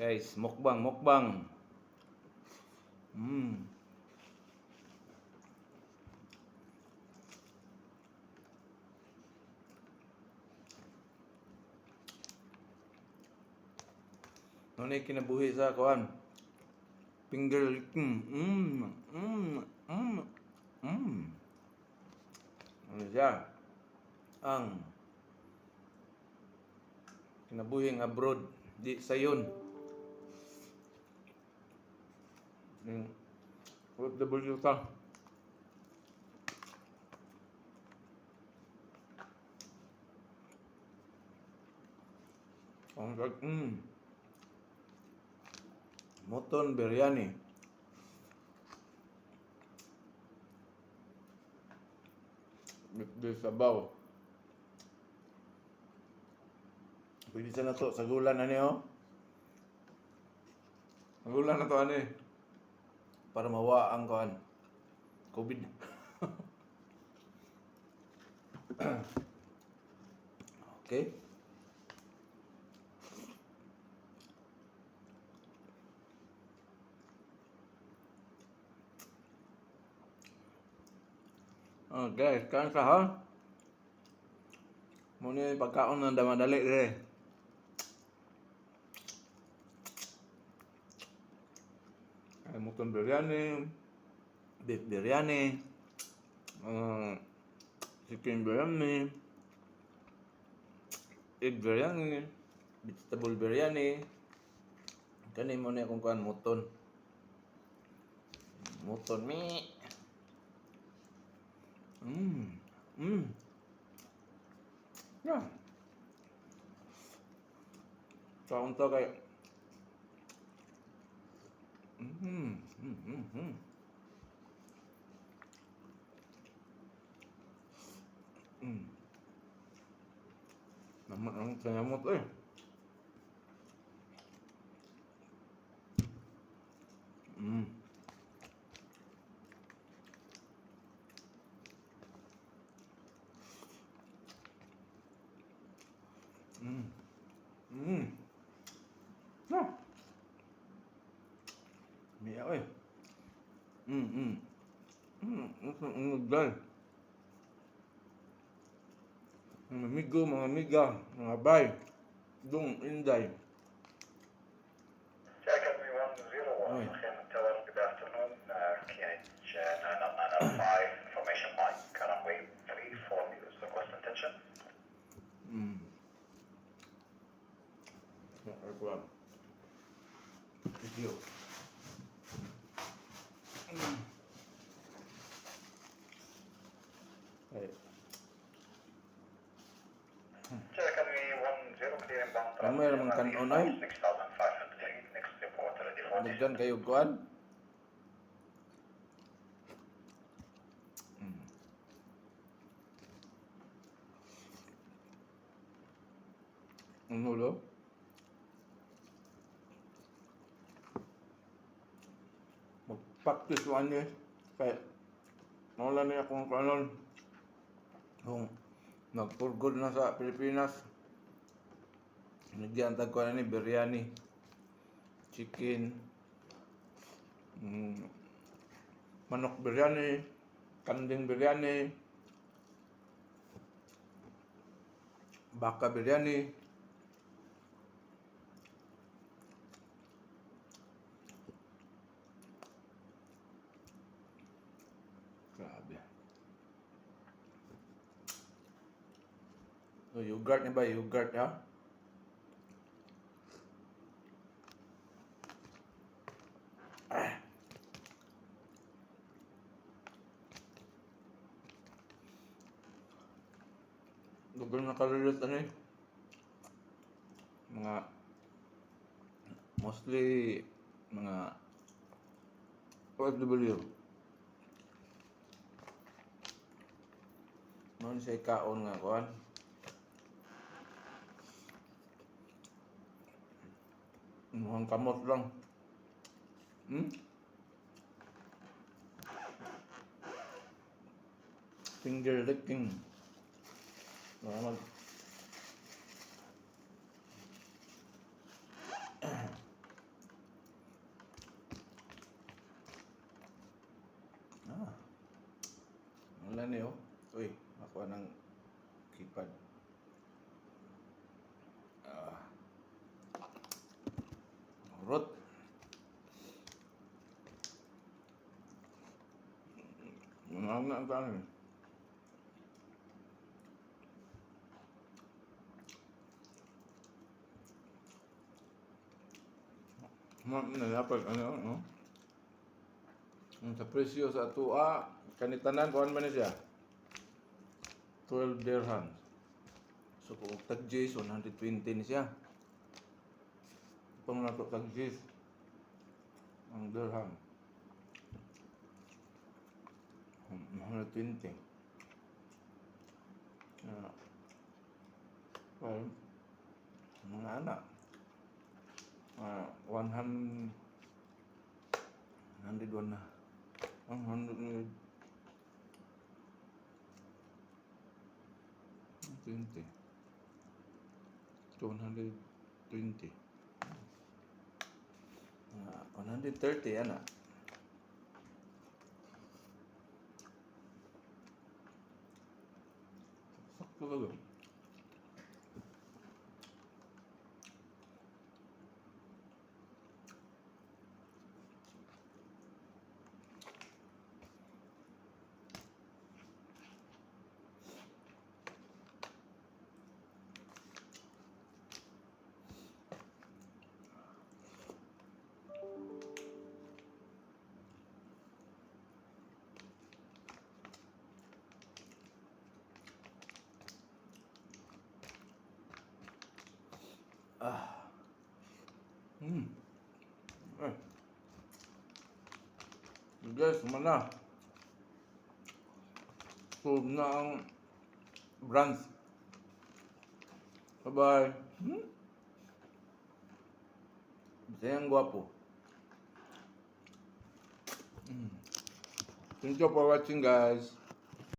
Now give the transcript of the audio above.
Guys, mukbang, mukbang. Ano kinabuhi sa kuan? Finger licking. Ano siya? Ang kinabuhi ng abroad di sayon. Yung OFW ka. Ang Mutton biryani. With the sabaw. Pwede sa na to, sagulan na niyo. Sagulan na to ani. Para mawa ang kuan. COVID. Okay. Oh, guys, kain sa ha. Muna yung pagkaon ng damadali dire. Ay, mutton biryani, beef biryani, chicken biryani, egg biryani, vegetable biryani. Kani mo na akong kuan mutton. Mutton mi. Yeah. Kaon to kay. Namot ang kanyamot eh. Ah. Miya eh. Dahil. Mga amigo, mga amiga, mga bay, Dong, Inday. Jack Academy 101, Oy. Clement Tower, good afternoon. KH 9995, information Mike, runway 34, use request attention. Yeah, video. Ay, Jack Academy 10, clear inbound Ano traffic, meron runway kanon ay? 6,500 feet, next report ready for Daghan descent. kayo kuan. Ano lo? Mag-practice ko ani kay mawala na akong kanon kung nagpurgod na sa Pilipinas. Nagyan tag kuan ani biryani, chicken, manok biryani, kanding biryani, baka biryani. Grabe. So, yogurt ni ba? Yogurt, ha? Ah. Lugar na karelate ano eh. Mga mostly mga OFW. Noon siya kaon nga kuan. Mukhang kamot lang. Finger licking. Mga mag. Uy, makuha ng keypad. Ah. Rot. Mga na ang kanin. Ma, nalapag ano, no? Ang sa presyo sa atua, kanitanan kuan man ni siya. 12 dirhams. So kung tag Gs, 120 ni siya. Pang nato tag Gs. Ang dirham. 120. Well, mga anak. 100 101 na. 120. 220. 130 ana. Sakto lang. Ah. Eh. Guys, mana. Solve na ang brunch. Bye-bye. Bisayang gwapo. Thank you for watching, guys.